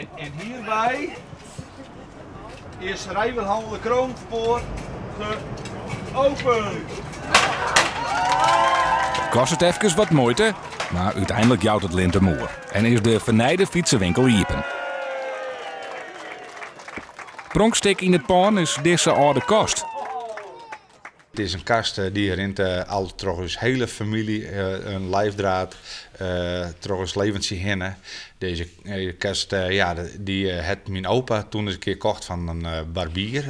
En hierbij is Rijwielhandel de Kroonpoort geopend. It kostet efkes wat muoite, mar úteinlik jout it lint him oer en is de fernijde fytsewinkel iepen. Pronkstik yn it pân is dizze âlde kast. It is in kast dy rint al troch ús hiele famylje, in lijfdraad troch ús leventsje hinne. Dizze kast, ja, dy hat myn opa toen ris in kear kocht fan in barbier,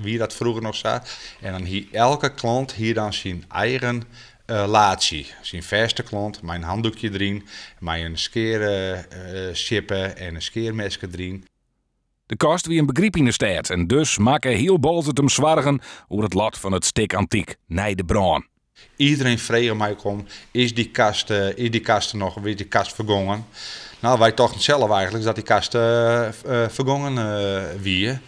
wie dat froeger noch sa. En dan hie elke klant hie dan syn eigen laadsje, syn fêste klant mei in handdoekje deryn, mei in skearsjippe en in skearmeske deryn. De kast wie in begryp yn de stêd en dus makke hiel Boalsert him soargen oer it lot fan it stik antyk nei de brân. Iedereen frege my om, is dy kast, is dy kast der noch of is dy kast fergongen? No, wy tochten sels eigenlik dat dy kast fergongen wie.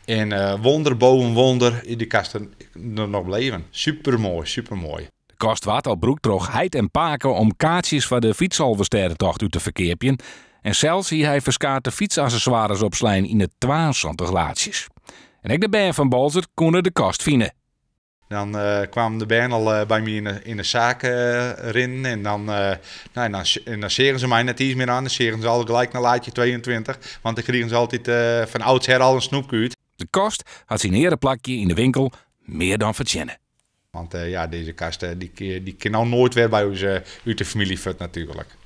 En wonder boven wonder is dy kast der noch bleven. Supermoai, supermoai. De kast waard al brûkt troch heit en pake om kaartsjes foar de fytsalvestêdetocht út te ferkeapjen en sels hie hy ferskate fytsassessoires opslein yn de 72 laadsjes. En ek de bern fan Boalsert koene de kast fine. Dan kwamen de bern al by my yn de saak rinnen en dan, nou, en dan, en dan seagen se my net iens mear oan. Dan seagen se al gelijk nei laadsje 22, want dan krigen se altyd fan oudsher al in snoepke út. De kast hat syn eareplakje yn de winkel mear dan fertsjinne. Want ja, dizze kast dy kin no noait wer by ús út de famylje fuort natuerlik.